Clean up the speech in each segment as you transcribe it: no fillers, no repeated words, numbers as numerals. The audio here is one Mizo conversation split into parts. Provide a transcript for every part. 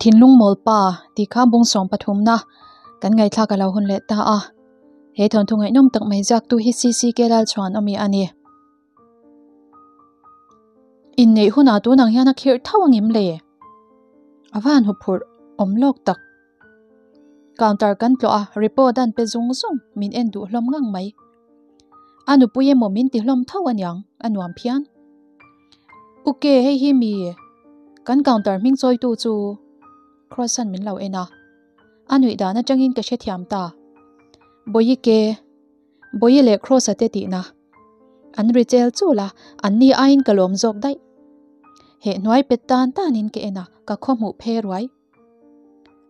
Thinlung mawl pa tih kha bung sawm pathumna kan ngaihthlak a lo hun leh ta a. He thawnthu ngaihnawm tak mai ziaktu hi CCK Lalchhuan awmi a ni. Inneih hunah tunang hian a khirh tho angem le? A van huphurh awm lawk tak. Counter kan tlawh a, report an pe zung zung, min en duh hlawm ngang mai. A nupui emaw min ti hlawm tho aniang, a nuam phian. Ok, hei hi mi kan counter hming chawitu chu Cross-a'n min lo en a. A nuih dan atangin ka hrethiam ta. Bawihike, Bawihi leh Cross-a te tihna. An ri chel chul a, an ni aiin ka lawm zawk daih. Heh hnuai pet tan tanin ka en a, ka khaw hmuh phe ruai.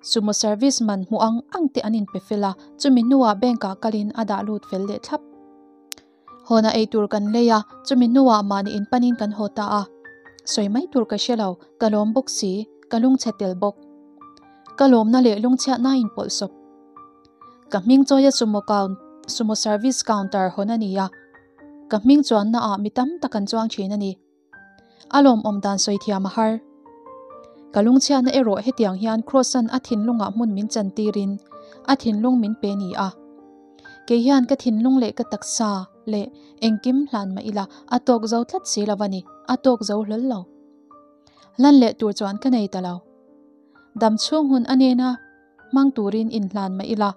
Sumo service man hmuh ang ang te an inpe fel a, chumi hnuah bank ah kalin a dah lut fel leh thlap. Hawna ei tur kan lei a, chumi hnuah mahni inpanin kan haw ta a. Sawi mai tur ka hre lo, ka lawm bawk si, ka lungchhe tel bawk. Ka lawmna leh lungchhiatna a inpawlh sawp. Ka hming chawia sumo count sumo service counter hawn a ni a, ka hming chuanna ah mi tam tak an chuang thin a ni. A lawmawm dan sawi thiam a har. Ka lungchhiatna erawh hetiang hian Kross-a'n a thinlungah hmun min chan tirin a thinlung min pe ni a. Kei hian ka thinlung leh ka taksa leh engkim hlan mah ila a tawk zo tlat si lo a ni, a tawk zo hlawl lo. Lan leh tur chuan ka nei ta lo. Dam chhung hun a nena hmang turin inhlan mah ila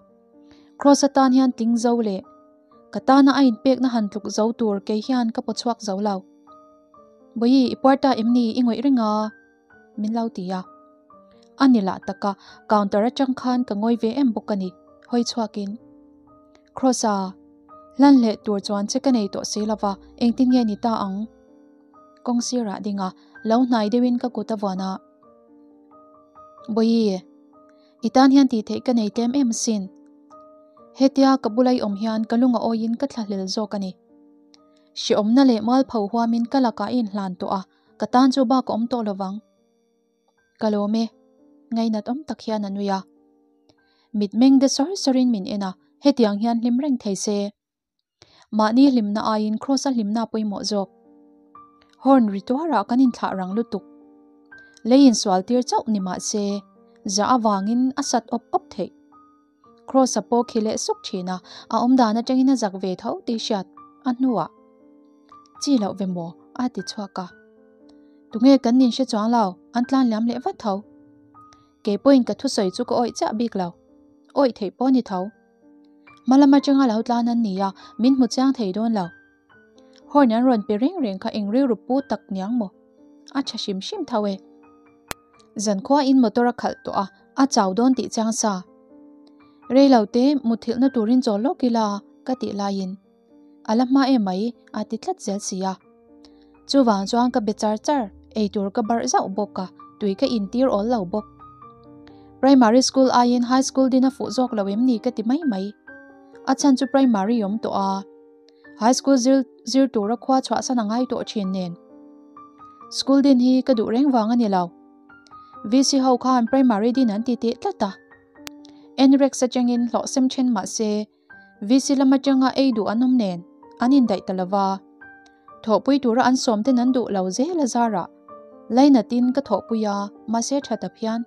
Kross atan hian tling zo leh Ka tana a inpekna han tluk zo tur kei hian ka paw chhuak zo lo. Bawihi, i puar ta em ni? I ngawih reng a? Min lo ti a. A ni lah taka, counter atang khan ka ngawi ve em bawk a ni, hawi chhuakin. Kross-a, hlan leh tur chuan che ka nei tawh si lova, engtin nge ni ta ang? Kawng sirah ding a, lo hnai deuhin ka kut a vuan a. Bawihi. I tan hian tih theih ka nei tlem em asin. Hetia ka bula i awm hian ka lung a awiin ka thlahlel zawk a ni. Hreawmna leh mualpho huamin ka lakah i inhlan tawh a, ka tan chu bak a awm tawh lovang. Ka lawm e, ngainat awm tak hian a nui a. Mitmeng de sawr sawrin min en a, hetiang hian hlim reng thei se. Mahni hlimna aiin Kross-a hlimna a pawimawh zawk. Horn ri tuarah kan inthlah rang lutuk. Lei insual tir chauh ni mah se, zah avangin a sat awp awp theih. Kross-a pawh khi leh suk thin a, a awmdan atangin a zak ve tho tih hriat a hnuah chi loh ve maw a ti chhuak a. Tunge kan nin hre chuang lo, an tlan liam leh vat tho. Kei pawhin ka thusawi chu ka awih chiah bik lo. Awih theih pawh ni tho. Hma lam atanga lo tlan an ni a, min hmu chiang thei dawn lo. Horn an rawn pe reng reng kha eng rilru pu tak niang maw? A tha hrim hrim tho e. Zankhua in motor a khalh tawh a, a chau dawn tih chiang sa. Rei lo te muthilhna turin chawl lawk ila ka tih laiin a la hma em mai a ti tlat zel si a. Chuvang chuan ka be char char, eitur ka barh zauh bawk a, tui ka intir awl lo bawk. Primary school aiin high school din a fuh zawk lo em ni ka ti mai mai. A chhan chu primary awm tawh a, high school zir zir tura khua chhuahsan a ngai tawh thin nen. School din hi ka duh reng vang a ni lo. VC ho khan primary din an ti teh tlat a. NREX atangin hlawh sem then mah se, VC lam atanga ei duh an awm nen an indaih ta lova, thawhpui tura an sawm ten an duh lo zel a zarah lainatin ka thawhpui a, mahse tha ta phian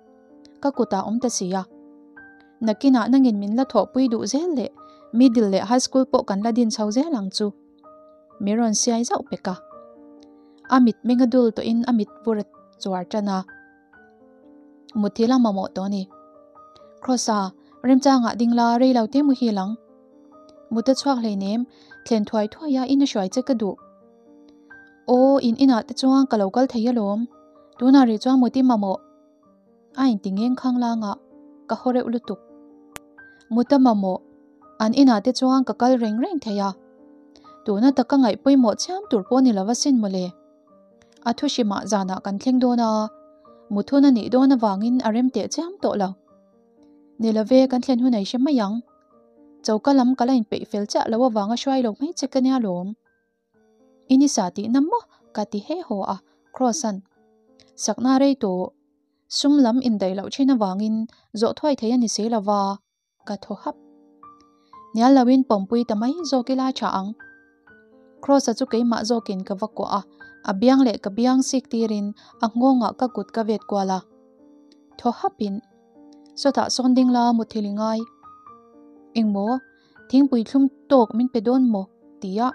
ka kutah awm ta si a. Nakinah nangin min la thawhpui duh zel leh middle leh high school pawh kan la din chho zel ang chu. Mi rawn siai zauh pek a. A mit meng a dul tawhin a mit vur a chuar tan a. Muthil a mamawh tawh a ni. Kross-a, remchangah ding la rei lo te muhil ang. Mut a chhuak hleinem, thlen thuai thuai a in a hruai che ka duh. Aw, in inah te chuan ka lo kal thei alawm. Tunah rih chuan mut i mamawh. A inti ngeng khang langah ka haw reuh lutuk. Mut a mamawh, an inah te chuan ka kal reng reng thei a. Tuna taka ngaih pawimawh chiam tur pawh ni lova sin mawle. A thu hrimah zanah kan thleng dawn a, muthun a nih dawn avangin a rem teh chiam tawh lo. Ni love kan thlen hun ei hre mai ang. Choka lam ka la inpeih fel chiah lo avanga hruai lo mai che ka nia lawm. I ni sa tihna maw ka ti he haw a, Kross-a'n sakna rei tawh sum lam indaih loh thin avangin zawh thuai thei a ni si lova. Ka thaw hap. Hnial loin pawmpui ta mai zawk ila tha ang. Kross-a chu keimah zawkin ka va kuah a, a biang leh ka biang sik tirin a nghawngah ka kut ka vet kual a. Thaw hapin, Sawtah sawn ding la muthilh i ngai. Engmaw? Thingpui thlum tawk min pe dawn maw? tia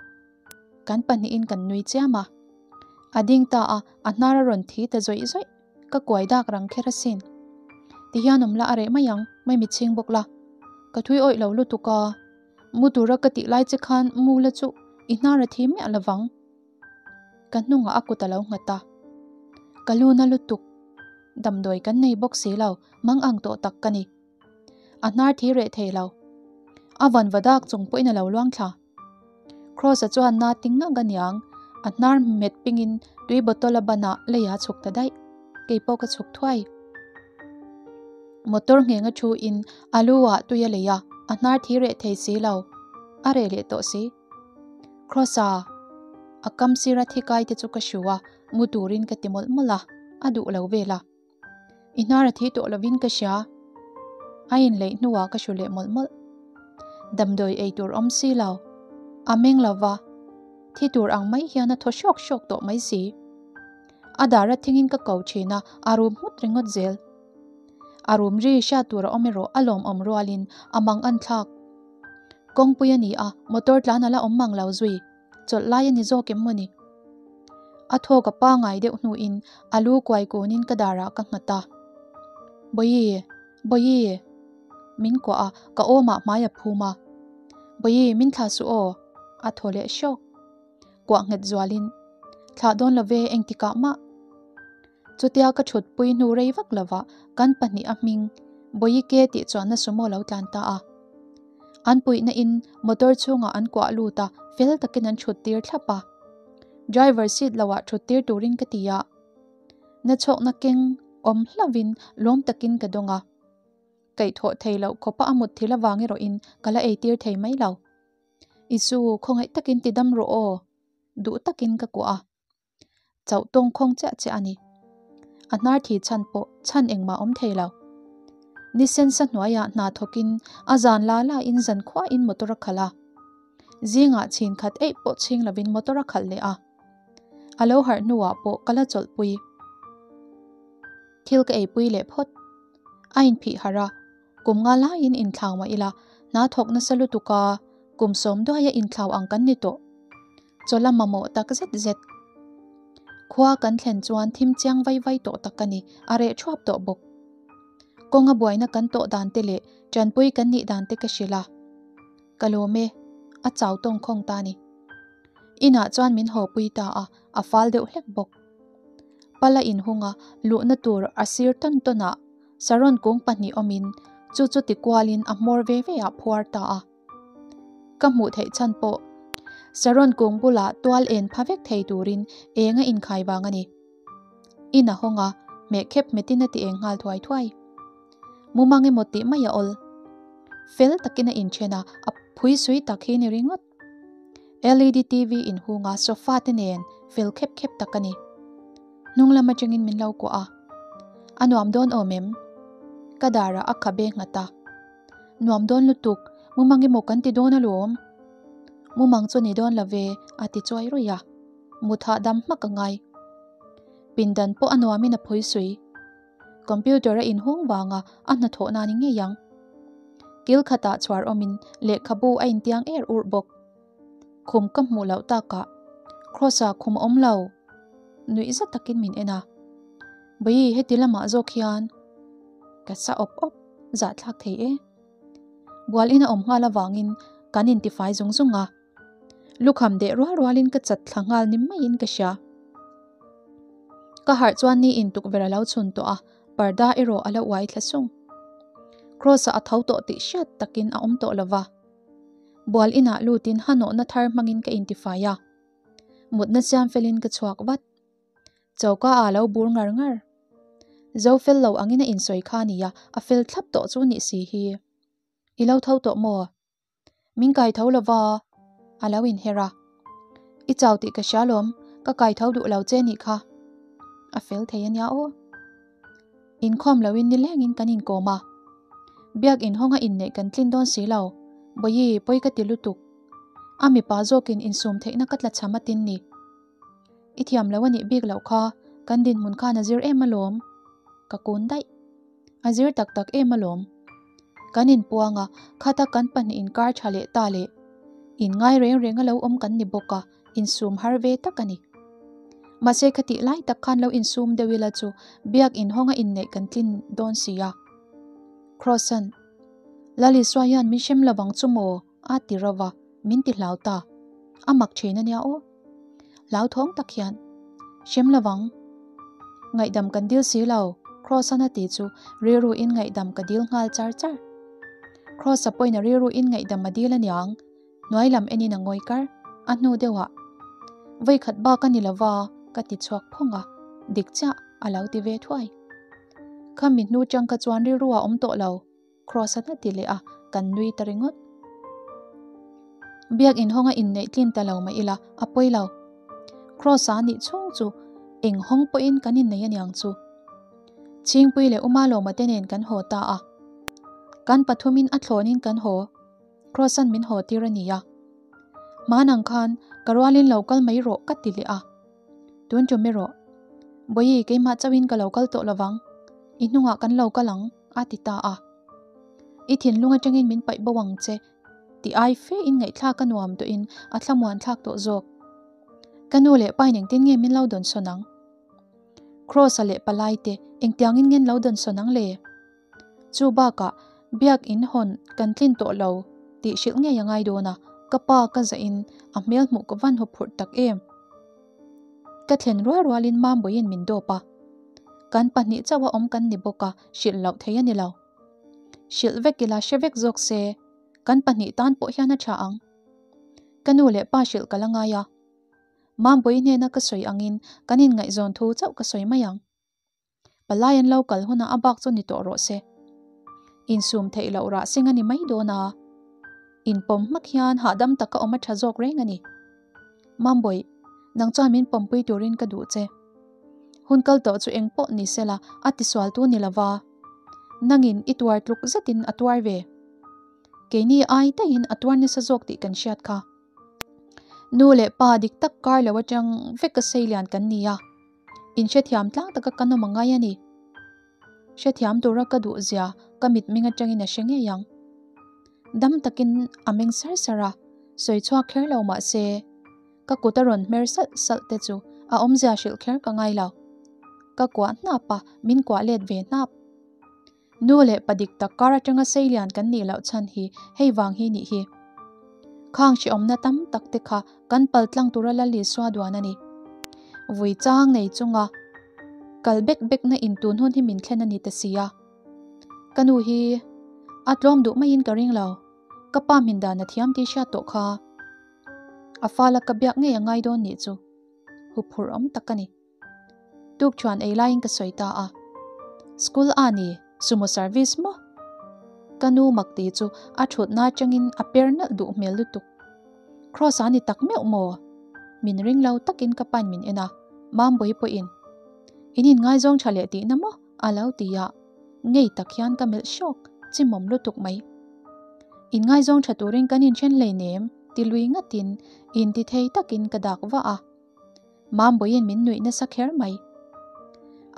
kan pahnihin kan nui chiam a. A ding ta a, a hnar a rawn thi ta zawih zawih. Ka kuai dak rang kher asin. Tihian awm la a reh mai ang, mai mi chhing bawk la. Ka thui awih lo lutuk a, mu tura ka tih lai che khan mu la chu i hnar a thi miah lovang. Ka hnungah a kut a lo nghat a. Ka lu na lutuk. Damdawi kan nei bawk si lo, mang ang tawh tak ka ni. A hnar thi reh thei lo. A van va dak chung pawhin a lo luang thla. Kross-a chuan na ting ngak a niang, a hnar hmet pingin tui bottle a banah lei a chhuk ta daih. Kei pawh ka chhuk thuai. Motor ngheng a thu in a lu ah tui a lei a, a hnar thi reh thei si lo. A reh leh tawh si. Kross-a a kam sira thi kai te chu ka hru a, mu turin ka ti mawlh mawlh a, a duh lo vel a. I hnar a thi tawh lovin ka hria. A inleih hnuah ka hru leh mawlh mawlh. Damdawi ei tur awm si lo. A meng lo va, thi tur ang mai hian a thaw hrawk hrawk tawh mai si. A dar a thingin ka ko thin a, a rum nghut ringawt zel. A rum ri hriat tur a awm erawh a lawmawm rualin a mang an thlak. Kawngpui a ni a, motor tlan a la awm mang lo zui. Chawlh lai a ni zawk em maw ni? A thawk a pangai deuh hnuin a lu kuai kunin ka darah ka nghat a. Bawihi! Bawihi! Min kuah a, ka awmah hmai a phum a. Bawihi, min thlah suh aw! A thaw leh hrawk. Kuah nghet zualin, Thlah dawn lo ve, engtikah mah. Chutia ka thutpui hnu rei vak lovah kan pahnih a hming Bawihi tih chuanna sumo lo tlan ta a. An puihna in motor chhungah an kuah lut a, fel takin an thut tir thlap a. Driver seat loah thut tir turin ka ti a. Na chhawkna keng awm hlauhin lawm takin ka dawng a. Kaihthawh thei loh khawpa a mut thil avang erawhin ka la ei tir thei mai lo. Isu, khawngaih takin ti dam rawh aw. Duh takin ka kuah a. Chauh tawng khawng chiah chiah a ni. A hnar thi chhan pawh chhan engmah awm thei lo. Ni sensa hnuaiah hna thawkin a zan la la in zan khuain motor a khalh a. Zingah chhin khat eih pawh chhing lovin motor a khalh leh a. A lo harh hnuah pawh ka la chawlhpui. Thil ka eipui leh phawt. A inphih harh a, Kum nga laiin inthlau mah ila, hna thawk nasa lutuk a, kum sawm duaia inthlau ang kan ni tawh. Chawlh a mamawh tak zet zet. Khua kan thlen chuan thim chiang vai vai tawh tak a ni, a reh thuap tawh bawk. Kawnga buaina kan tawh dan te leh tanpui kan nih dan te ka hrilh a. Ka lawm e, a chau tawng khawng ta ni. Inah chuan min haw pui ta a, a fal deuh hlek bawk. Pala inhunga luhna tur a sir tawn tawn ah Saron kung pahnih awmin chu chu ti kualin a hmawr ve ve ah phuar ta a. Ka hmuh theih chhan pawh Saron kung bulah tual en pha vek thei turin eng a inkhai vang a ni. In a hawng a, hmeh khep hmetin a ti eng nghal thuai thuai. Mumang emaw tih mai a awl. Fel takin a inthen a, a phui sui tak hi ni ringawt. LED TV inhung a sofa te nen fel khep khep tak a ni. Hnung lam atangin min lo kuah a. A nuam dawn awm em? Ka darah a khabe nghat a. Nuam dawn lutuk, mumang emaw kan ti dawn alawm. Mumang chu ni dawn lo ve, a ti chuai ruih a. Mut hahdam hmak a ngai. Pindan pawh a nuamin a phawi sui. Computer a inhung vanga a hnathawh na ni ngei ang. Kil khatah chhuar awmin lehkhabu a intiang er urh bawk. Khum ka hmuh loh takah Kross-a khum a awm lo. Nuih zat takin min en a. Bawihi heti lamah zawk hian ka sa awp awp zahthlak thei e. Bual in a awm nghal avangin kan intifai zung zung a. Lukham deh rual rualin ka chat thla nghal ni maiin ka hria. Ka harh chuan ni in tukverh a lo chhun tawh a, parda erawh a la uai thla sung. Kross-a a tho tawh tih hriat takin a awm tawh lova. Bual inah lutin hanawhna thar hmangin ka intifai a. Mutna siam felin ka chhuak vat. Choka a lo bur ngar ngar. Zo fel lo angin a insawi kha nia, a fel thlap tawh chu nih si hi. I lo tho tawh maw? Min kai tho lova, a lo inher a. I chau tih ka hria lawm, ka kai tho duh lo che nih kha. A fel thei a nia aw. Inkhawm loin nilengin kan inkawm a. Biak inhawnga inneih kan tlin dawn si lo, Bawihi, pawi ka ti lutuk. A mipa zawkin insum theihna ka tlachham a tin ni. I thiam lo a nih bik loh kha, kan dinhmun khan a zir em alawm. Ka kun daih. A zir tak tak em alawm. Kan inpuang a, khata kan pahnih inkar tha leh ta leh inngai reng reng a lo awm kan ni bawk a, insum har ve tak a ni. Mahse khatih lai tak khan lo insum deuh ila chu biak inhawnga inneih kan tlin dawn si a. Kross-a'n, Lal Isua hian min hrem lovang chu maw? a ti ro va, min ti hlau ta. A mak thin a nia aw. Hlauthawng tak hian, Hrem lovang. Ngaihdam kan dil si lo, Kross-a'n a ti chu rilru in ngaihdam ka dil nghal char char. Kross-a pawhin a rilru in ngaihdam a dil a niang. Hnuai lam enin a ngawi kar, a hnu deuhah, Vawi khat bak a ni lo va, ka ti chhuak phawng a, dik chiah a lo ti ve thuai. Khami hnu chang kha chuan rilru a awm tawh lo, Kross a hna ti leh a, kan nui ta ringawt. Biak inhawnga inneih tlin ta lo mah ila, a pawi lo. Kross a nih chhung chu eng hawng pawhin kan innei aniang chu. Chhingpui leh Uma Lawma te nen kan haw ta a. Kan pathumin a thlawnin kan haw. Kross-a'n min haw tir a nia. Hman ang khan ka rualin lo kal mai rawh ka ti leh a. Tun tum erawh, Bawihi keimah chauhin ka lo kal tawh lovang, i hnungah kan lo kal ang a ti ta a. I thinlung atangin min paih bo ang che tih ai fe in ngaihthlak a nuam tawhin a thlamuan thlak tawh zawk. Ka nu leh pa in engtin nge min lo dawnsawn ang? Kross-a leh palai te engtiangin nge an lo dawnsawn ang le? Chu bakah biak in hawn kan tlin tawh lo tih hrilh ngei a ngai dawn a, ka pa ka zahin a hmel hmuh ka van huphurh tak em. Ka thlen rual rualin Mambawiin min dawp a, kan pahnih chauha awm kan ni bawk a, hrilh loh thei a ni lo. Hrilh vek ila hre vek zawk se, kan pahnih tan pawh hian a tha ang. Ka nu leh pa hrilh ka la ngai a, Mambawi hnena ka sawi angin kan inngaihzawn thu chauh ka sawi mai ang. Palai an lo kal hunah a bak chu ni tawh rawh se. Insum theih loh rah seng a ni mai dawn a. Inpawm hmak hian hahdam taka awm a tha zawk reng a ni. Mambawih, nang chuan min pawmpui turin ka duh che. Hun kal tawh chu eng pawh ni sela a tisualtu ni lova. Nangin i tuar tluk zetin a tuar ve. Keini ai daihin a tuar nasa zawk tih kan hriat kha. Nu leh pa dik tak kar lo atang vek a seilian kan ni a. Inhrethiam tlang taka ka nawm a ngai a ni. Hrethiam tura ka duh zia ka mitmeng atangin a hre ngei ang. Dam takin a meng sar sar a, sawi chhuak kher lo mah se, ka kut a rawn hmer salh salh te chu a awmzia hrilh kher ka ngai lo. Ka kuah hnap a, min kuah let ve hnap. Nu leh pa dik tak kar atanga seilian kan nih loh chhan hi hei vang hi nih hi. Khang hrehawmna tam tak te kha kan pal tlang tura Lal Isua duan a ni. Vui chang nei chunga kal bek bekna in tun hun hi min thlen a ni ta si a. Ka nu hi a tlawm duh maiin ka ring lo. Ka pa hmin dan a thiam tih hriat tawh kha. A fala ka biak ngei a ngai dawn nih chu huphurh awm tak a ni. Tuk chuan ei laiin ka sawi ta a. School a ni, sumo service maw? Ka nu mak ti chu a thutna atangin a per nalh duh hmel lutuk. Kross a ni tak meuh maw? Min ring lo takin ka pain min en a, Mambawi pawhin, In inngaizawng tha leh tihna maw? a lo ti a, ngei tak hian ka melh hrawk, chimawm lutuk mai. Inngaizawng tha turin kan inthen hleinem ti lui ngatin intithei takin ka dak vah a. Mambawiin min nuih nasa kher mai.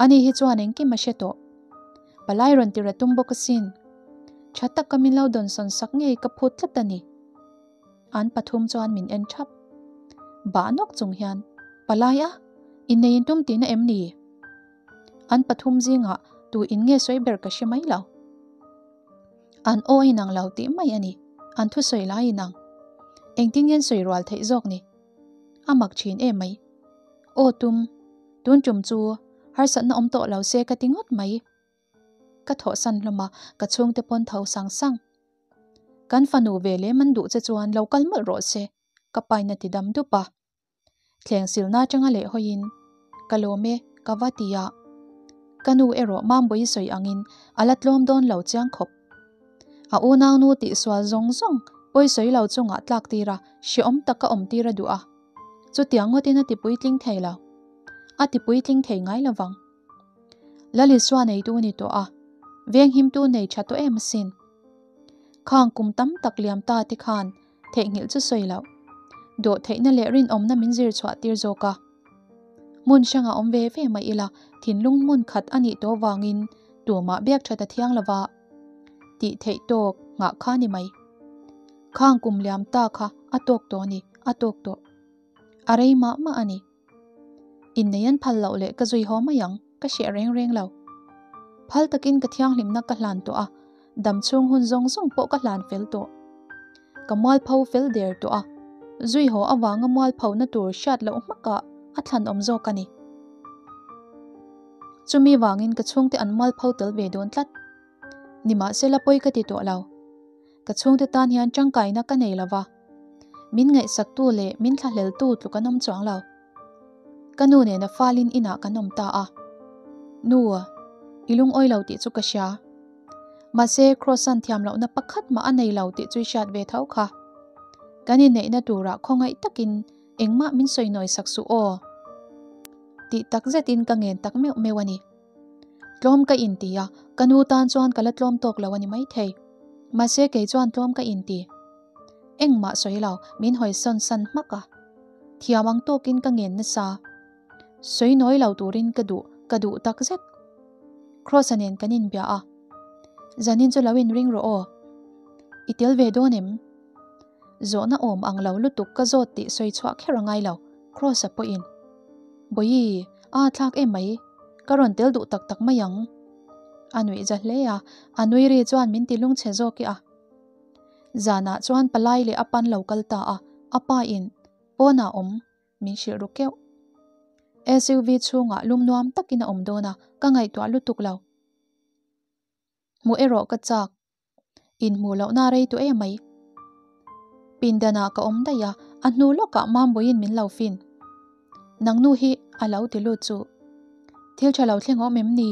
Ani hi chuan engkim a hre tawh. Palai rawn tir a tum bawk asin. Tha taka min lo dawnsawn sak ngei ka phut tlat a ni. An pathum chuan min en thap. Bah nawk chung hian, Palai a, innei in tum tihna em ni? An pathum zingah tu in nge sawi ber ka hre mai lo. An aw a inang lo tih mai a ni. An thusawi lai inang. Engtin nge an sawi rual theih zawk ni? A mak thin em mai. Aw tum, tun tum chu harsatna awm tawh lo se ka ti ngawt mai. Ka thawhsan hlawm a, ka chhungte pawn tho sang sang. Kan fanu ve lem an duh che chuan lo kal mawlh rawh se, ka pain a ti dam dup a. Thleng silna atanga leh hawiin, Ka lawm e, ka va ti a. Ka nu erawh Mambawi sawi angin a la tlawm dawn lo chiang khawp. A unaunu tihsual zawng zawng pawisawi lo chungah tlak tir a, hrehawm taka awm tir a duh a. Chutiang ngawtin a ti puitling thei lo. A ti puitling thei ngai lo vang. Lalisua neitu ni tawh a, venghimtu nei tha tawh em asin. Khang kum tam tak liam ta te khan theihnghilh chu sawi loh. Dawhtheihna leh rinawmna min zir chhuah tir zawk a. Hmun hrangah awm ve ve mai ila thinlung hmun khat a nih tawh vangin Tumah biak that a thiang lova tih theih tawk nghah kha ni mai. Khang kum liam ta kha a tawk tawh a ni, a tawk tawh. A rei mah mah a ni. Innei an phal loh leh ka zui haw mai ang, ka hreh reng reng lo. Phal takin ka thianghlimna ka hlan tawh a, dam chhung hun zawng zawng pawh ka hlan fel tawh. Ka mualpho fel der tawh a, zui haw avanga mualpho na tur hriat loh hmakah a thlan awm zawk a ni. Chumi vangin ka chhungte an mualpho tel ve dawn tlat. Nimahsela pawi ka ti tawh lo. Ka chhungte tan hian tangkaina ka nei lova, min ngaihsaktu leh min thlahleltu tluk an awm chuang lo. Ka nu nena falin inah kan awm ta a. Nu, i lungawi lo tih chu ka hria. Mahse, Kross-a'n thiam lohna pakhat mah a nei lo tih chu i hriat ve tho kha. Kan inneihna turah khawngaih takin engmah min sawi nawi sak suh aw. Tih tak zetin ka ngen tak meuh meuh a ni. Tlawm ka inti a, ka nu tan chuan ka la tlawm tawk lo a ni maithei. Mahse kei chuan tlawm ka inti. Engmah sawi lo, min hawisawn san hmak a. Thiam ang tawkin ka ngen nasa. Sawi nawi lo turin ka duh, ka duh tak zet. Kross-a nen kan inbia a. Zanin chu lo inring rawh aw. I tel ve dawn em? Zawhna awm ang lo lutuk ka zawt tih sawi chhuah kher a ngai lo, Kross-a pawhin. Bawihi, a thlak em mai, ka rawn tel duh tak tak mai ang. A nuih za hle a, a nui ri chuan min ti lungchhe zawk i a. Zanah chuan palai leh a pan lo kal ta a, a pa in pawnah awm min hrilh ru keuh. SUV chhungah lum nuam takin a awm dawn a, ka ngaihtuah lutuk lo. Hmuh erawh ka chak. Inhmuh lohna a rei tawh em mai. Pindanah ka awm daih a, a hnu lawkah Mambawiin min lo fin. Nang nu hi a lo ti lut chu. Thil tha lo thleng awm em ni?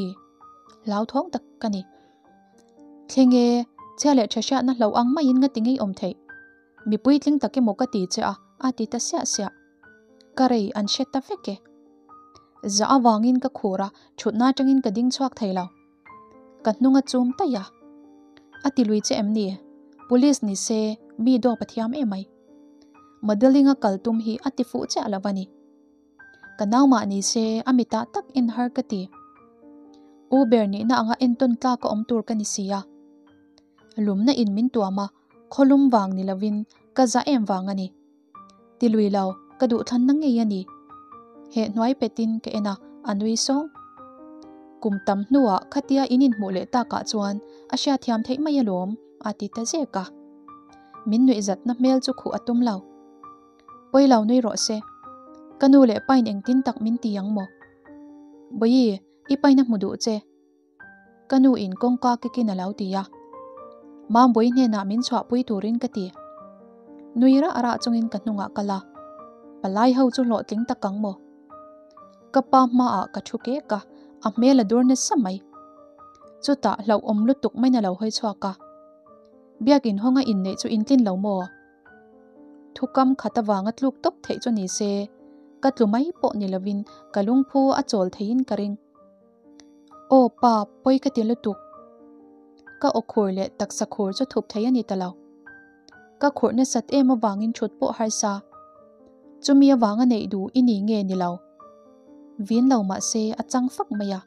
Hlauthawng tak ka ni. Thleng e, chhia leh tha hriatna hlo ang maiin nga ti ngei awm theih. Mi puitling tak emaw ka ti che a, a ti ta siah siah. Ka rei an hre ta vek e. Zah avangin ka khur a, thutna atangin ka ding chhuak thei lo. Ka hnung a chum taih a. A ti lui che em ni? Police ni se mi dawp a thiam emai. Modelling a kal tum hi a ti fuh chiah lo a ni. Ka nau mah ni se a mitah tak en har ka ti. U ber nihna anga entawn tlak a awm tur ka ni si a. Lumna in min tuam a, khawlum vang ni lovin ka za em vang a ni. Ti lui lo, ka duhthlanna ngei a ni. Heh hnuai petin ka en a, a nui sawng. Kum tam hnuah khatia in inhmuh leh takah chuan a hriatthiam theih mai alawm, a ti ta zek a. Min nuihzatna hmel chu khuh a tum lo. Pawi lo nui rawh se. Ka nu leh pain engtin tak min ti ang maw? Bawihi, i pain a hmu duh che. Ka nu in kawngka kikin a lo ti a. Mambawi hnenah min chhuahpui turin ka ti. Nui rah rah chungin ka hnungah kal a. Palai ho chu hlawhtling tak ang maw? Ka pa hmaah ka thu kek a, a hmel a dur nasa mai. Chutah hlauhawm lutuk maiin a lo hawi chhuak a. Biakin hawnga inneih chu intlin lo maw? Thukam khat avanga tluk tawp theih chu ni se, ka tlu mai pawh ni lovin ka lungphu a chawl theiin ka ring. Aw pa, pawi ka ti lutuk. Ka aw khur leh taksa khur chu thup thei a ni ta lo. Ka khurh nasat em avangin thut pawh harsa. Chumi avanga neih duh i ni nge ni lo. Vin lo mah se a chang fak mai a.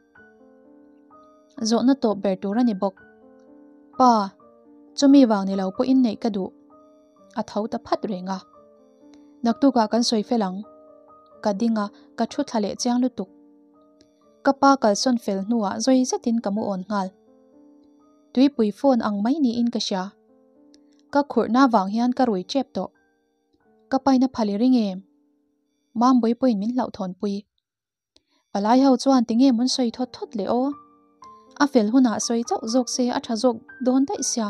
Zawhna tawp ber tur a ni bawk. Pa, chumi vang ni lo pawhin neih ka duh. A tho ta phat reng a. Naktukah kan sawi fel ang. Ka ding a, ka thu thla leh chiang lutuk. Ka pa kalsawn fel hnuah zawi zetin ka mu awn nghal. Tuipui phone ang mai niin ka hria. Ka khurhna vang hian ka rui tep tawh. Ka paina phal i ring em? Mambawi pawhin min hlauhthawnpui. Palai ho chuan tinge mun sawi thawt thawt le aw? A fel hunah sawi chauh zawk se a tha zawk dawn daih sia.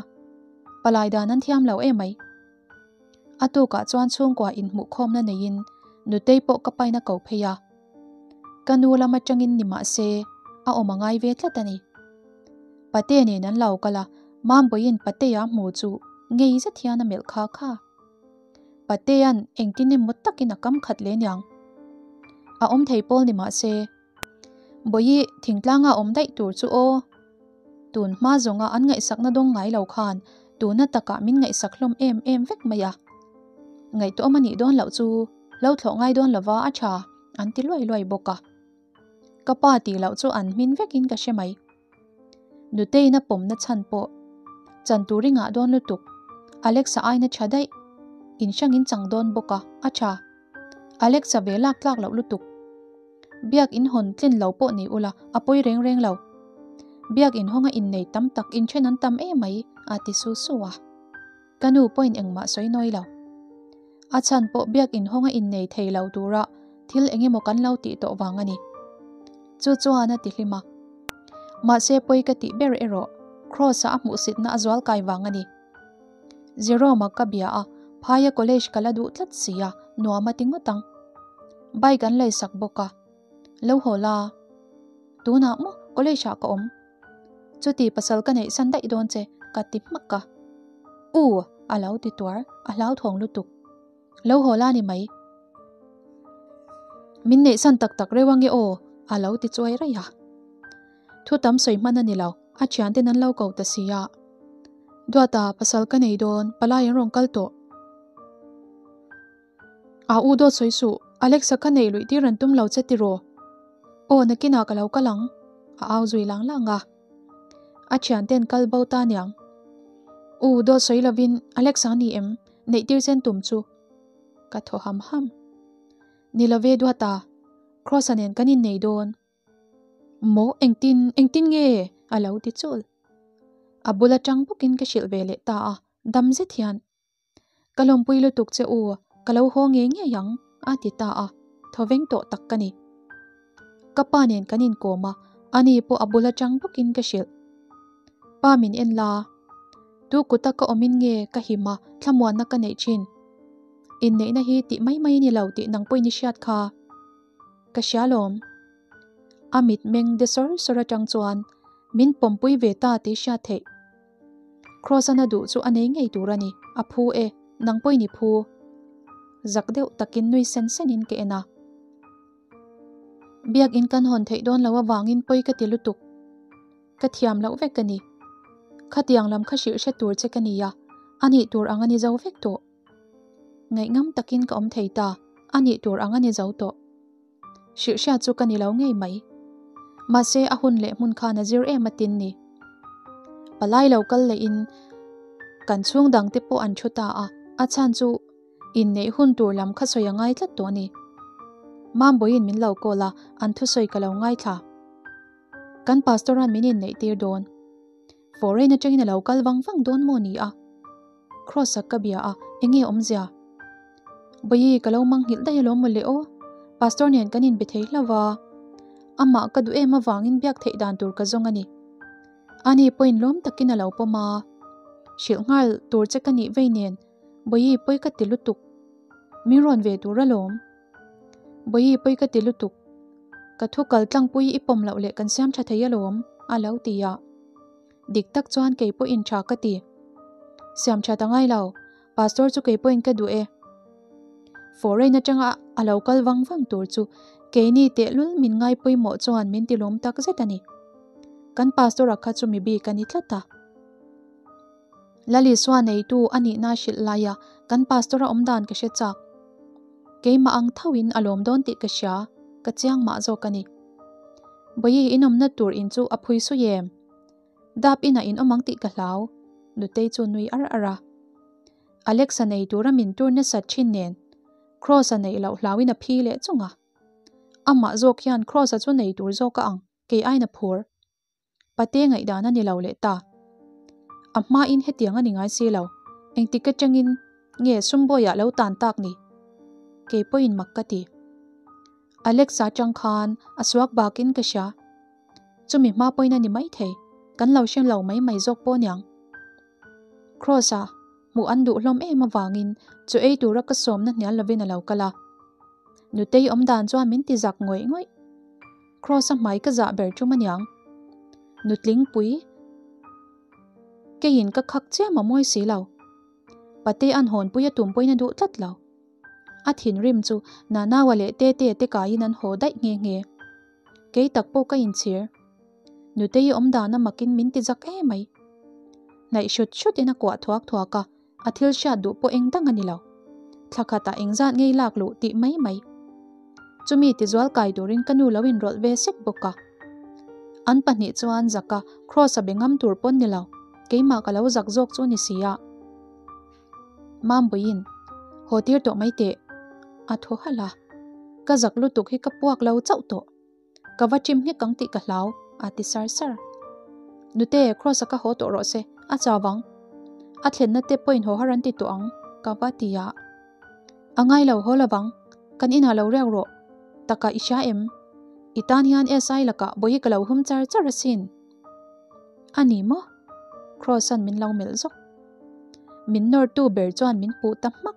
Palai dan an thiam lo emai. A tukah chuan chhungkua inhmuhkhawmna neiin Nutei pawh ka paina ko phei a. Ka nu lam atangin ni mah se a awm a ngai ve tlat a ni. Pate nen an lo kal a, Mambawiin Patea hmu chu ngei zet hian a melh kha kha. Patea'n engtin emaw takin a kam khat leh niang. A awm thei pawl ni mah se, Bawihi thingtlanga awm daih tur chu aw. Tun hma zawnga an ngaihsakna dawng ngai lo khan tuna takah min ngaihsak hlawm em em vek mai a. Ngaihtuahawm a nih dawn loh chu lo thlawh ngai dawn lova a tha an ti luai luai bawk a. Ka pa tih loh chu an hmin vekin ka hre mai. Nuteiin a pawmna chhan pawh chan tur i ngah dawn lutuk. Alex-a aina tha daih. In hrang in chang dawn bawk a, a tha. Alex-a ve lak tlak loh lutuk. Biak in hawn tlin lo pawh ni ula, a pawi reng reng lo. Biak in hawnga innei tam tak inthen an tam emai, a ti su su a. Ka nu pawhin engmah sawi nawi lo. A chhan pawh biak inhawnga innei thei lo tura thil eng emaw kan lo tih tawh vang a ni. Chu chuan a ti hlim a. Mahse pawi ka tih ber erawh Kross-a a hmuhsitna a zual kai vang a ni. Jerome-a ka bia a, phaia college ka la duh tlat si a, nuam a ti ngawt ang. Bike an leisak bawk a. Lo haw la. Tunah maw college ah ka awm. Chuti pasal ka neih san daih dawn che ka ti hmak a. U a lo ti tuar, a hlauthawng lutuk. Lo haw la ni mai. Min neih san tak tak reuh ange aw a lo ti chuai raih a. Thu tam sawi hman a ni lo, a thianten an lo ko ta si a. Duata pasal ka nei dawn, palai an rawn kal tawh. A u dawt sawi suh, Alexa kha neih luih tir an tum lo che tiraw? Aw nakinah ka lo kal ang, a au zui lang lang a. A thianten kal bo ta niang. U dawt sawi lovin Alexa ni em, neih tir chen tum chu. Ka thaw ham ham. Ni love Duata, Kross-a nen kan innei dawn. Maw engtin, engtin nge? a lo ti chul. A bul atang bawkin ka hrilh ve leh ta a, dam zet hian. Ka lawmpui lutuk che u, ka lo haw ngei ngei ang, a ti ta a, thawveng tawh tak ka ni. Ka pa nen kan inkawm a, ani pawh a bul atang bawkin ka hrilh. Pa min en la, tu kuta ka awmin nge ka him a, thlamuanna ka neih thin. Inneihna hi tih mai mai a ni lo tih nang pawhin i hriat kha. Ka hria lawm. A mitmeng de sawr sawr atang chuan min pawmpui ve ta tih hriat theih. Kross-a na duh chu a nei ngei tur a ni, a phu e, nang pawhin i phu. Zak deuh takin nui sen senin ka en a. Biakin kan hawn theih dawn lo avangin pawi ka ti lutuk. Ka thiam loh vek ka ni. Khatiang lam kha hrilh hre tur che ka ni a, a nih tur ang a ni zo vek tawh. Ngaihngam takin ka awm thei ta, a nih tur ang a ni zo tawh. Hrilhhriat chu ka ni lo ngei mai. Mahse a hun leh hmun khan a zir em a tin ni. Palai lo kal leh in kan chhung dang te pawh an thu ta a, a chhan chu inneih hun tur lam kha sawi a ngai tlat tawh a ni. Mambawiin min lo call a, an thusawi ka lo ngaithla. Kan pastor an min inneih tir dawn. Foreign atangin a lo kal vang vang dawn maw ni a? Kross-a ka bia a, enge awmzia? Bawihi ka lo manghilh daih alawm mawle aw, Pastor nen kan inbe thei hlauh a, amah ka duh em avangin biak theih dan tur ka zawng a ni. Ani pawhin lawm takin a lo pawm a, hrilh nghal tur che ka nih vei nen Bawihi pawi ka ti lutuk, min rawn ve tur alawm. Bawihi pawi ka ti lutuk, ka thu kal tlangpui i pawm loh leh kan siam tha thei alawm, a lo ti a. Dik tak chuan kei pawhin tha ka ti. Siam tha ta ngai lo, Pastor chu kei pawhin ka duh e. Foreign atanga a lo kal vang vang tur chu keini tehlul min ngai pawimawh chuan min ti lawm tak zet a ni. Kan Pastor a kha chu mi bik a ni tlat a. Lalisua neitu a nihna hrilh laia kan Pastor a awm dan ka hre chak. Keimah ang thoin a lawm dawn tih ka hria, ka chiang mah zawk a ni. Bawihi inawmna tur in chu a phui sui em? Dap inah in awm ang tih ka hlau, Nutei chu nui ar ar a. Alex-a nei tura min tur nasat thin nen, Kross-a neih loh hlauin a phi leh chung a. Amah zawk hian Kross-a chu nei tur zawk a ang, kei aiin a phur. Pate ngaihdan a ni lo leh ta. A hmain hetiang a ni ngai si lo, engtik atangin nge Sumbawiah lo tan tak ni? Kei pawhin mak ka ti. Alex-a atang khan a suak bakin ka hria. Chumi hma pawhin a ni maithei, kan lo hre lo mai mai zawk pawh aniang. Kross-a hmuh an duh hlawm em avangin chu ei tura ka sawmna hnial lovin a lo kal a. Nutei awm dan chuan min ti zak ngawih ngawih. Kross-a hmai ka zah ber tum aniang. Nutlingpui keiin ka khak chiam a mawi si lo. Pate an hawnpui a tum pawhin a duh tlat lo. A thinrim chu Nanaua leh Tetea te kaiin an haw daih nghe nghe. Kei tak pawh ka inchhir. Nutei awm dan a makin min ti zak em mai. Hnaih hrut hrutin a kuah thuak thuak a, a thil hriat duh pawh eng dang a ni lo. Thla khatah engzat ngei lak luh tih mai mai. Chumi tizual kai turin ka nu lo inrawlh ve sek bawk a. An pahnih chuan zaka Kross-a be ngam tur pawn ni lo, keimah ka lo zak zawk chu ni si a. Mambuiin, Haw tir tawh mai teh, a thaw halh a. Ka zak lutuk hi ka puak lo chauh tawh. Ka va ṭim nghek ang tih ka hlau, a ti sar sar. Nute, Kross-a ka haw tawh rawh se, a chau vang. A thlenna te pawhin haw har an ti tawh ang, ka va ti a. A ngai lo haw lovang, kan inah lo riak rawh. Taka i hria em? I tan hian SI lakah bawihi ka lo hum char char asin. A ni maw? Kross-a'n min lo melh zawk. Min nawrtu ber chuan min puh ta hmak.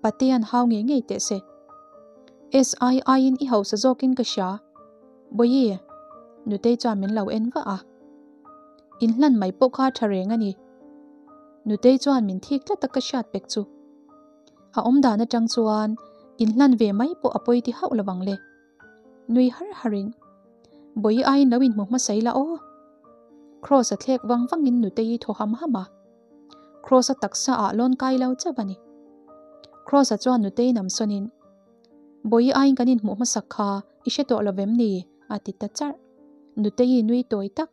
Patea'n hau ngei ngei teh se. SI aiin i hausa zawkin ka hria. Bawihi, Nutei chuan min lo en vah a. Inhlan mai pawh kha tha reng a ni. Nutei chuan min thik tlat a ka hriat pek chu. A awm dan atang chuan inhlan ve mai pawh a pawi ti hauh lo ang le. Nui har harin, Bawihi aiin lo inhmu hmasa ila aw. Kross a thlek vang vangin Nutei thaw ham ham a. Kross a taksa ah lawn kai lo chauh a ni. Kross a chuan Nutei nam sawnin, Bawihi aiin kan inhmuh hmasak kha i hre tawh lo vem ni? a ti ta charh. Nutei nui tawi tak.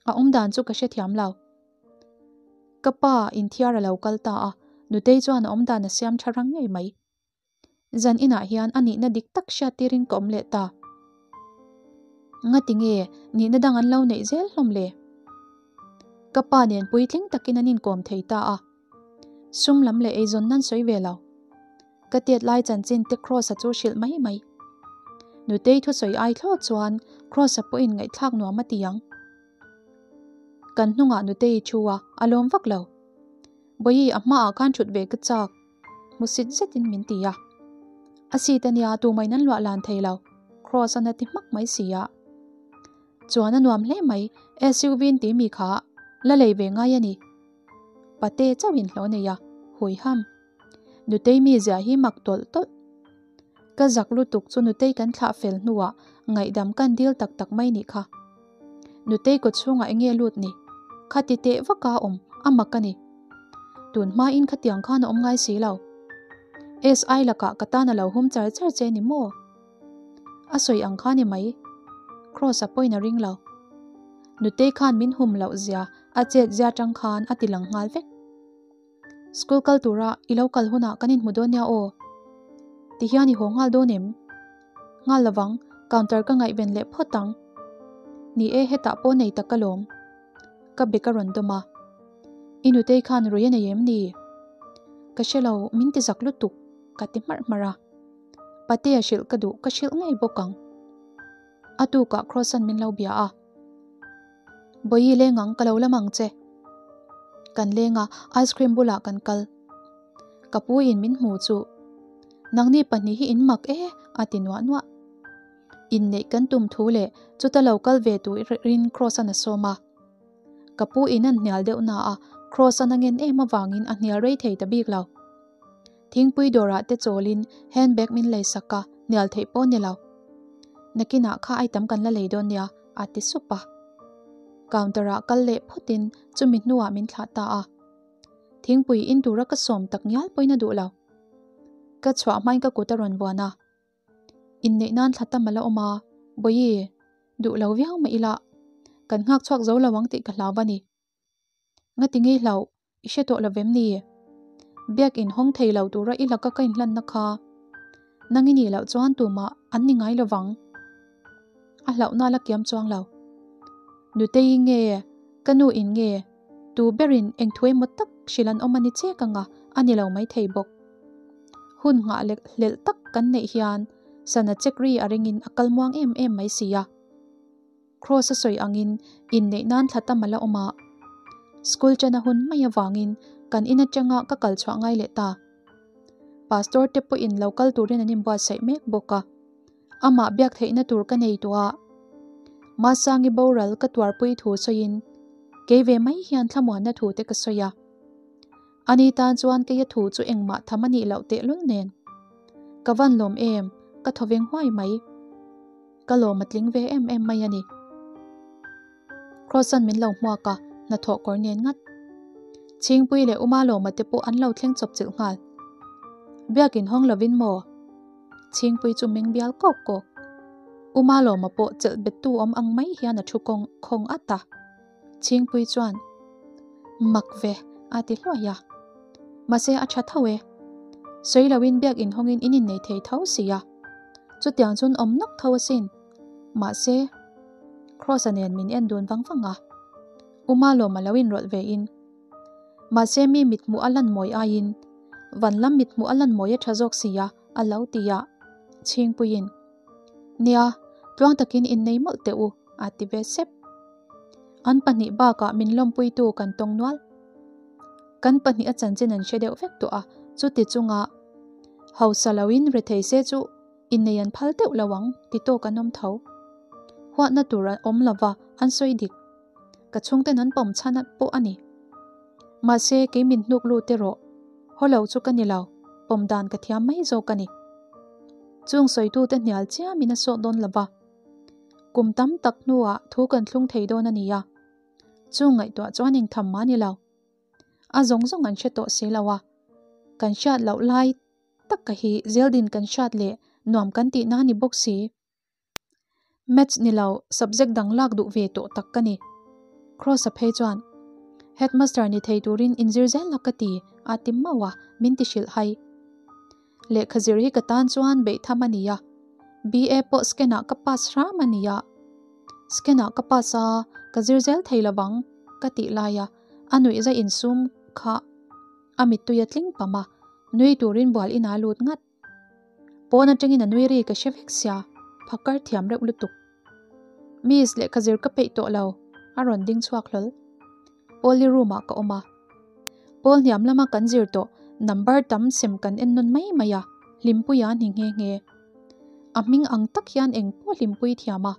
A awm dan chu ka hrethiam lo. Ka pa inthiar a lo kal ta a, Nutei chuan a awm dan a siam tha rang ngei mai. Zan inah hian a nihna dik tak hriat tirin ka awm leh ta. Ngati nge nihna dang an lo neih zel hlawm le? Ka pa nen puitling takin an inkawm thei ta a. Sum lam leh eizawn nan sawi ve lo. Ka tet lai chanchin te Kross-a chu hrilh mai mai. Nutei thusawi ai thlawt chuan Kross-a pawhin ngaihthlak nuam a ti ang. Kan hnungah Nutei thu a, a lawm vak lo. Bawihi a hmaah khan thut ve ka chak, hmusit zetin min ti a. A seat a nia tumah in an luah lan thei lo, Kross-a'n a ti hmak mai si a. Chuan a nuam hle mai, SUV in ti mi kha la lei ve ngai a ni. Pate chauhin hlawh nei a, hui ham. Nutei mizia hi mak tawlh tawlh. Ka zak lutuk chu Nutei kan thlah fel hnuah ngaihdam kan dil tak tak mai nih kha. Nutei kaw chhungah enge lut ni? Kha ti teh vaka awm a mak a ni. Tun hmain khatiang khan a awm ngai si lo. SI lakah ka tan a lo hum char char che ni maw? A sawi ang kha ni mai. Kross-a pawhin a ring lo. Nutei khan min hum loh zia a chet zia tang khan a ti lang nghal vek. School kal tura i lo kal hunah kan inhmu dawn nia aw. Tihian i haw nghal dawn em? Nghal lovang, counter ka ngaihven leh phawt ang. Ni e, hetah pawh nei tak ka lawm. Ka bek a rawn dawm a. I nutei khan rui a nei em ni? Ka hre lo, min ti zak lutuk, ka ti hmarh hmarh a. Patea hrilh ka duh, ka hrilh ngei bawk ang. A tukah Kross-a'n min lo bia a. Bawihi leng ang, ka lo lam ang che. Kan leng a, ice cream bulah kan kal. Ka pu in min hmu chu. Nangni pahnih hi in mak e, a ti nuah nuah. Inneih kan tum thu leh chuta lo kal ve turin Kross-a'n a sawm a. Ka pu in an hnial deuh na a, Kross-a'n a ngen em avangin a hnial rei thei ta bik lo. Thingpui dawrah te chawlin handbag min lei sak a, hnial theih pawh ni lo. Nakinah kha ai tam kan la lei dawn nia, a ti sup a. Counter-ah kal leh phawtin chumi hnuah min thlah ta a. Thingpui in tura ka sawm tak ngial pawhin a duh lo. Ka chhuah hmain ka kut a rawn vuan a. Inneih nan thla tam a la awm a, Bawihi, duh lo viau mah ila, kan nghak chhuak zo lo ang tih ka hlau va ni. Ngati ngei hlauh, i hre tawh lo vem ni? Biak in hawng thei lo tura i laka ka inhlanna kha nang i nih loh chuan tumah an ni ngai lovang. A hlauhna la kiam chuang lo. Nutei nge, ka nu in nge, tu berin eng thu emaw tak hrilh an awm a ni chek anga a ni lo maithei bawk. Hun nghah leh hlelh tak kan neih hian sana chek ri a ringin a kal muang em em mai si a. Kross a sawi angin inneih nan thla tam a la awm a. School ṭan a hun mai avangin kan in aṭanga ka kal chhuah ngai leh ta. Pastor te pawhin lo kal turin an inbuatsaih mek bawk a. Amah biak theihna tur ka nei tawh a. Masangi boral ka tuarpui thu sawiin kei ve mai hian thlamuanna thu te ka sawi a. Ani tan chuan keia thu chu engmah tham a nih loh tehlul nen. Ka van lawm em, ka thaw veng huai mai. Ka lawm a tling ve em em mai a ni. Kross-a'n min lo hmuak a, hnathawh kawr nen ngat. Chhingpui leh Uma lawma te pawh an lo thleng chawp chilh nghal. Biakin hawng lovin maw? Chhingpui chu meng bial kawk kawk. U Malawma pawh chelh bettu awm ang mai hian a thu kawng khawng at a. Chhingpui chuan, Mak ve, a ti hluai a. Mahse a tha tho e. Sawi loin biak inhawngin in innei thei tho si a. Chutiang chuan awm nawk tho asin. Mahse, Kross-a nen min en dun vang vang a. U Malawma lo inrawlh ve in. Mahse mi mithmuh a lan mawi aiin van lam mithmuh a lan mawi a tha zawk si a, a lo ti a. Chhingpuiin, Nia, tluang takin innei mawlh teh u, a ti ve sep. An pahnih bakah min lawmpuitu kan tawng nual. Kan pahnih a chanchin an hre deuh vek tawh a, chuti chunga hausa loin rethei se chu innei an phal deuh lo ang ti tawk an awm tho. Huatna tur a awm lova an sawi dik. Ka chhungten an pawm chhan pawh a ni. Mahse kei min hnuk lut erawh haw lo chu ka ni lo, pawm dan ka thiam mai zawk a ni. Chung sawitute hnial chiamin a sawt dawn lova. Kum tam tak hnuah thu kan thlung thei dawn a ni a, chung ngaihtuah chuan engtham mah a ni lo. A zawng zawng an hre tawh si lo a, kan hriat loh lai taka hi zeldin kan hriat leh nuam kan tihna a ni bawk si. Maths ni lo, subject dang lak duh ve tawh tak ka ni. Kross-a phei chuan, Headmaster ni thei turin inzir zel la ka ti, a ti mauh a, min ti hrilh hai. Lehkha zir hi ka tan chuan beih tham a ni a, BA pawh scan ah ka pass hram a ni a. Scan ah ka pass a, ka zir zel thei lovang ka tih lai a, a nuih za insum kha a mittui a tling pam a, nui turin bual inah a lut ngat. Pawn atangin a nui ri ka hre vek sia, phakar thiam reuh lutuk. Miss lehkha zir ka peih tawh lo, a rawn ding chhuak hlawl. Pawlli room ah ka awm a. Pawl hniam lama kan zir tawh number tam sem kan en nawn mai mai a, Hlimpuia a ni nghe nghe. A hming ang tak hian eng pawh Hlimpui thiam a,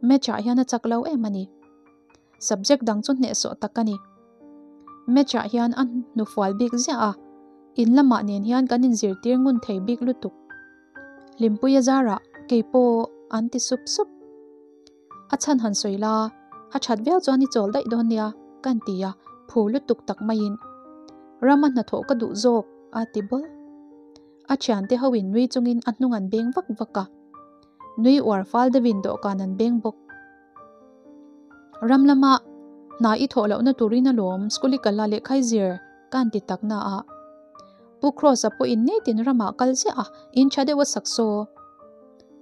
match ah hian a chak lo em a ni. Subject dang chu hnehsawh tak a ni. Match ah hian a hnufual bik ziah a, in lamah nen hian kan inzirtir ngun thei bik lutuk. Hlimpuia zarah kei pawh an ti sup sup. A chhan han sawi la, a that viau chuan i chawl daih dawn nia, ka ti a, phur lutuk tak maiin. Rama hnathawh ka duh zawk, a ti bawl. A thiante hoin nui chungin a hnung an beng vak vak a. Nui uar fal deuhin dawhkan an beng bawk. Ram lama hna i thawh lohna turin alawm school i kal a lehkha i zir, ka han ti tak na a. Pu Kross-a pawhin nitin ramah kal ziah a, in tha deuh a sak saw.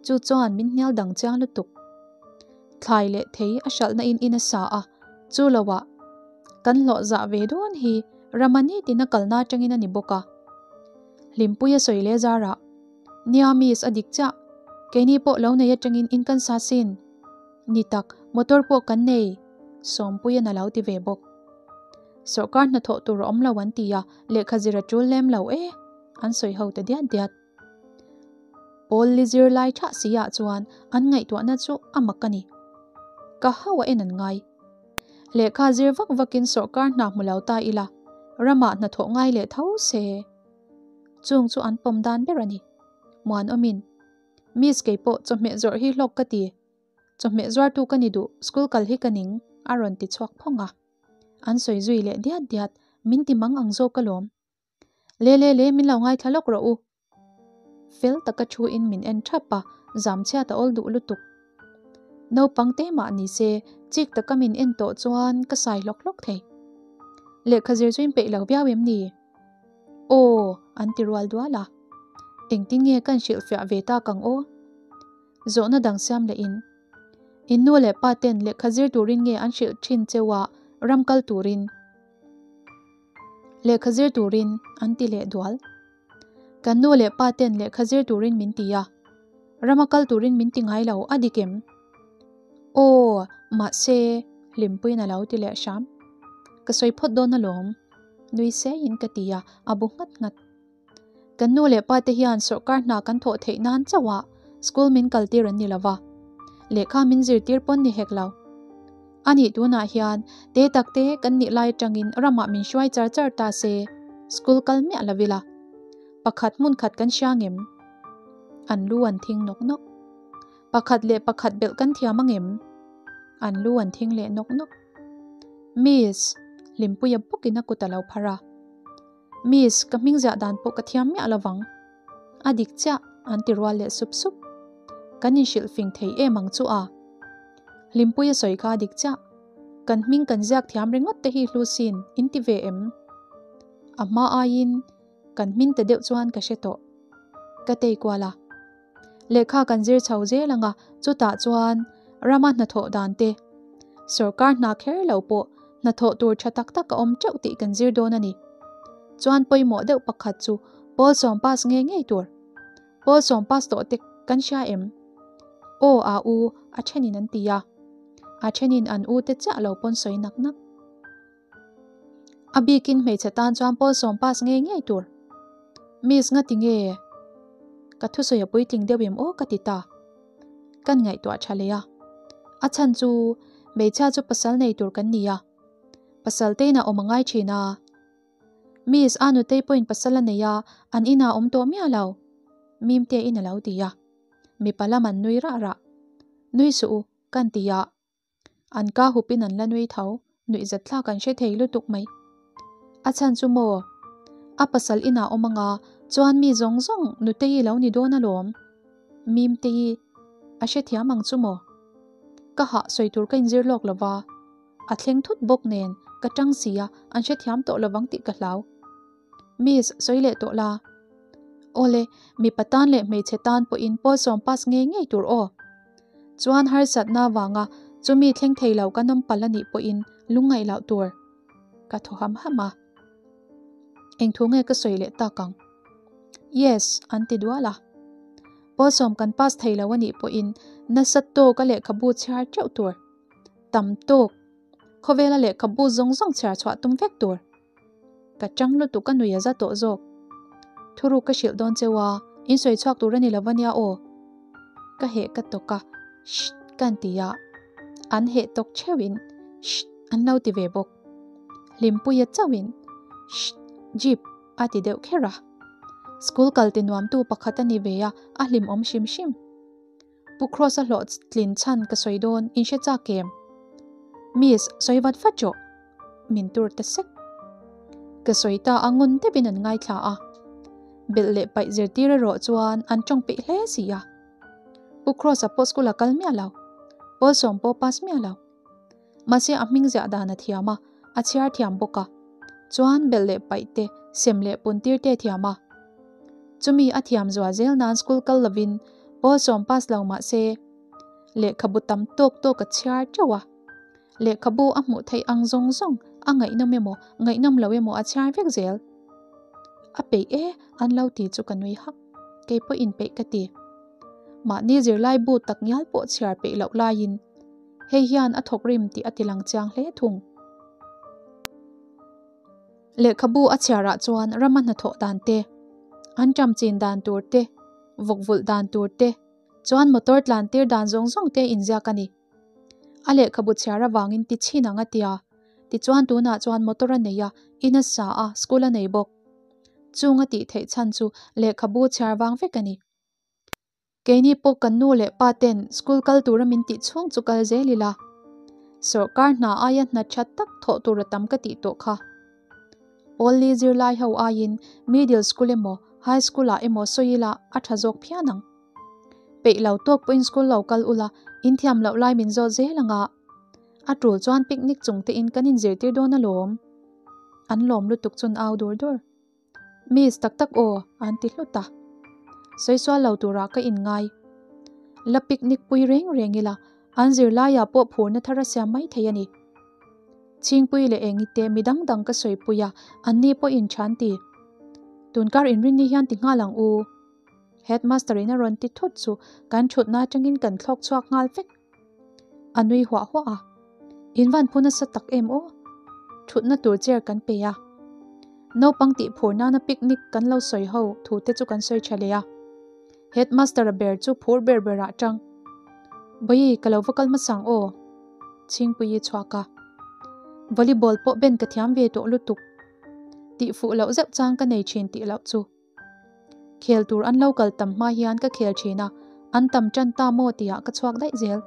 Chu chuan min hnial dang chiang lutuk. Thlai leh thei a hralhna in in a sa a, chu loah kan hlawh zah ve dawn hi rama nitin a kalna atangin a ni bawk a. Hlimpui a sawi leh zarah, Nia miss a dik chiah, keini pawh lo nei atangin in kan sa sin. Ni tak, motor pawh kan nei, Sawmpuian a lo ti ve bawk. Sawrkar hnathawh tur a awm lo an ti a, lehkha zir a tul lem lo e, an sawi ho ta diat diat. Pawl li zir lai thah si ah chuan an ngaihtuahna chu a mak a ni. Ka hau a en an ngai. Lehkha zir vak vakin sawrkar hna hmu lo ta ila, ramah hnathawh ngai leh tho se. Chung chu an pawm dan ber a ni. Muanawmin, Miss kei pawh chawhmeh zawrh hi hlawk ka ti. Chawhmeh zuartu ka ni duh, school kal hi ka ning, a rawn ti chhuak phawng a. An sawi zui leh diat diat, min ti mang ang zawk alawm. Le le le min lo ngaithla lawk rawh u. Fel taka thu in min en thap a, zam chhiat a awl duh lutuk. Naupang te mah ni se, chik taka min en tawh chuan ka sai hlawk hlawk thei. Lehkha zir chu in peih lo viau em ni? Aw, an ti rual dual a. Engtin nge kan hrilhfiah ve tak ang aw? Zawhna dang siam leh in. In nu leh pa ten lehkha zir turin nge an hrilh thin cheu a, ram kal turin? Lehkha zir turin an ti leh dual. Kan nu leh pa ten lehkha zir turin min ti a, rama kal turin min ti ngai lo a dik em? Aw, mahse, Hlimpuiin a lo ti leh hram. Ka sawi phawt dawn alawm, nui seiin ka ti a, a bu nghat nghat. Kan nu leh pa te hian sawrkar hna kan thawh theih nan chauh ah school min kal tir an ni lo va, lehkha min zirtir pawn ni hek lo. A nih tunah hian te tak te kan nih lai atangin ramah min hruai char char ta se, school kal miah lo ila. Pakhat hmun khat kan hria ngem? An lu an thing nawk nawk. Pakhat leh pakhat belh kan thiam angem? An lu an thing leh nawk nawk. Miss, Hlimpuia bawkin a kut a lo phar a. Miss, ka hming ziah dan pawh ka thiam miah lovang. A dik chiah, an ti rual leh sup sup. Kan inhrilh fing thei em ang chu a. Hlimpuia sawi kha a dik chiah. Kan hming kan ziak thiam ringawt te hi hlu sin in ti ve em? A hma aiin kan hmin ta deuh chuan ka hre tawh. Ka tei kual a. Lehkha kan zir chho zel ang a, chutah chuan rama hnathawh dan te, sawrkar hna kher lo pawh hnathawh tur tha tak tak a awm teuh tih kan zir dawn a ni. Chuan pawimawh deuh pakhat chu pawl sawm pass ngei ngei tur. Pawl sawm pass tawh te kan hria em? Aw a u a thenin an ti a, a thenin an u te chiah lo pawn sawi nak nak. A bikin hmeichhe tan chuan pawl sawm pass ngei ngei tur. Miss nga ti nge? Ka thusawi a puitling deuh em aw ka ti ta. Kan ngaihtuah tha leh a. A chhan chu hmeichhia chu pasal nei tur kan ni a. Pasal tein a awm a ngai thin a. Miss a nutei pawhin pasal a nei a, an inah awm tawh miah lo. Mimte in a lo ti a. Mipa lam an nui rah rah. Nui suh u, kan ti a. An ka hupin an la nui tho, nuihzat thlak an hre thei lutuk mai. A chhan chu maw? A pasal inah awm anga chuan mi zawng zawng nutei lo ni dawn alawm. Mimtei a hrethiam ang chu maw? Ka hah sawi tur ka inzir lawk lova. A thleng thut bawk nen ka tang si a, an hrethiam tawh lovang tih ka hlau. Miss, sawi leh tawh la. Awle, mipa tan leh hmeichhe tan pawhin pawl sawm pass ngei ngei tur aw. Chuan harsatna vanga chumi thleng thei lo kan awm palh a nih pawhin lungngaih loh tur. Ka thaw ham ham a. Eng thu nge ka sawi leh tak ang? Yes, an ti dual a. Pawl sawm kan pass thei lo a nih pawhin nasa tawka lehkhabu chhiar teuh tur. Tam tawk. Khawvela lehkhabu zawng zawng chhiar chhuah tum vek tur. Ka chang lutuk ka nui a za tawh zawk. Thuruk ka hrilh dawn cheu a, in sawi chhuak tur a ni lo va nia aw. Ka heh ka tawk a, Shh ka an ti a. An heh tawk theuhin Shh an lo ti ve bawk. Hlimpuia chauhin Shh Jeep a ti deuh kher a. School kal ti nuamtu pakhat a ni ve a, a hlimawm hrim hrim. Pu Kross a hlawh tlin chhan ka sawi dawn in hre chak em? Miss, sawi vat vat rawh. Min tur ta sek. Ka sawi ta a ngun deuhin an ngaithla a. Belh leh paih zirtir erawh chuan an tawng peih hle si a. Pu Kross a pawh school a kal miah lo. Pawl sawm pawh pass miah lo. Mahse a hming ziah dan a thiam a, a chhiar thiam bawk a. Chuan belh leh paih te, sem leh pun tir te thiam a. Chumi a thiam zual zel nan school kal lovin pawl sawm pass lo mahse lehkhabu tam tawk tawk a chhiar teuh a. Lehkhabu a hmuh theih ang zawng zawng a ngaihnawm emaw ngaihnawm lo emaw a chhiar vek zel. A peih e an lo ti chu ka nui hak. Kei pawh inpeih ka ti. Mahni zirlai bu tak ngial pawh chhiar peih loh laiin Hei hian a thawk rim tih a tilang chiang hle thung. Lehkhabu a chhiarah chuan rama hnathawh dan te, an ṭam chin dan tur te, vawk vulh dan tur te, chuan motor tlan tir dan zawng zawng te inziak a ni. A lehkhabu chhiar avangin ti chhin ang a tia, tichuan tunah chuan motor a nei a, in a sa a, school a nei bawk. Chung a tih theih chhan chu lehkhabu chhiar vang vek a ni. Keini pawh kan nu leh pa ten school kal tura min tih chhung chu kal zel ila. Sawrkar hna aia hna tha tak thawh tur a tam ka tih tawh kha. Pawl li zirlai ho aiin middle school emaw high school ah emaw sawi ila a tha zawk phian ang. Peih lo tawk pawhin school lo kal ula in thiam loh lai min zawt zel anga. A tul chuan picnic chung te in kan inzirtir dawn alawm. An lawm lutuk chun au dur dur. Miss tak tak aw, an ti hlut a. Sawi sual lo turah ka inngai. La picnic pui reng reng ila, an zirlaiah pawh phurna thar a siam mai thei a ni. Chhingpui leh engite mi dang dang ka sawipui a, anni pawhin tha an ti. Tunkar inrinni hian ti nghal ang u. Headmaster in a rawn ti thut chu kan thutna atangin kan thlawk chhuak nghal vek. A nui huah huah a, In van phu nasa tak em aw? Thutna tur chair kan pe a. Naupang tih phur nana picnic kan lo sawi ho thu te chu kan sawi tha leh a. Headmaster a ber chu phur ber ber ah tang. Bawi ka lo va kal hmasang aw. Chhingpuii chhuak a. Volleyball pawh ben ka thiam ve tawh lutuk. Tih fuh loh zeuh chang ka nei thin tih loh chu. Khel tur an lo kal tam hma hian ka khel thin a, an tam tan ta maw tihah ka chhuak daih zel.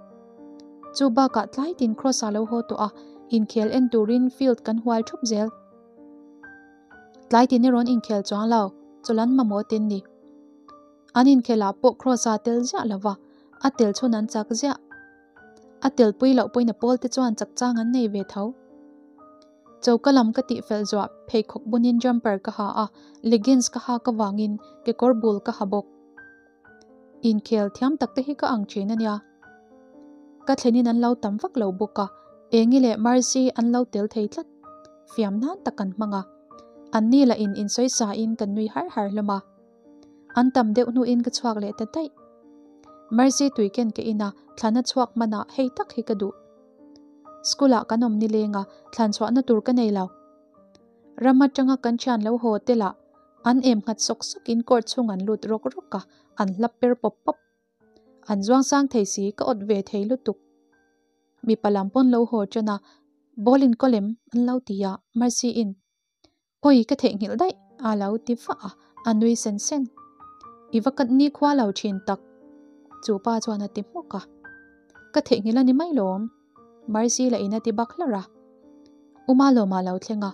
Chu bakah tlai tin Kross-a lo haw tawh a, inkhel en turin field kan hual thup zel. Tlai tin erawh an inkhel chuang lo, chawlh an mamawh tin ni. An inkhelah pawh Kross-a tel ziah lo va. A tel chhun an chak ziah. A telpui loh pawhin a pawl te chuan chak chang an nei ve tho. Choka lam ka tihfel zuah pheikhawk bunin jumper ka ha a, leggings ka hak avangin kekawr bul ka ha bawk. Inkhel thiam tak te hi ka ang thin a nia. Ka thlenin an lo tam vak lo bawk a, Engi leh Mercy an lo tel thei tlat. Fiam nan tak kan hmang a. Anni lah in insawi sa in kan nui har har hlawm a. An tam deuh hnuin ka chhuak leh ta daih. Mercy tui ken ka in a, thlana chhuak hmanah hei tak hi ka duh. School ah kan awm nileng a, thlan chhuahna tur ka nei lo. Ram atanga kan thian lo haw te lah an em nghat sawk sawk in court chhung an lut rawk rawk a, an hlap per pawp pawp. An zuang sang thei si ka awt ve thei lutuk. Mipa lam pawn lo haw tan a, ball in kaw lem an lo ti a, Mercy in Awi ka theihnghilh daih a lo ti vah a, a nui sen sen. I va kat nikhua lo thin tak chu pa chuan a ti hmawk a. Ka theihnghilh a ni mai lawm Mercy lah in a ti bak hlarh a. Uma lawm ah lo thleng a,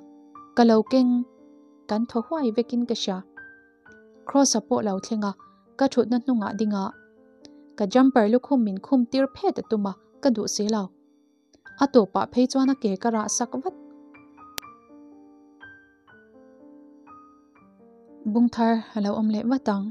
ka lo keng kan thaw huai vekin ka hria. Cross-a pawh lo thleng a, ka thutna hnungah ding a. Ka jumper lukhum min khum tir phet a tum a, ka duh si lo. A tawpah phei chuan a ke ka rah sak vat. Bungthar a lo awm leh vat ang.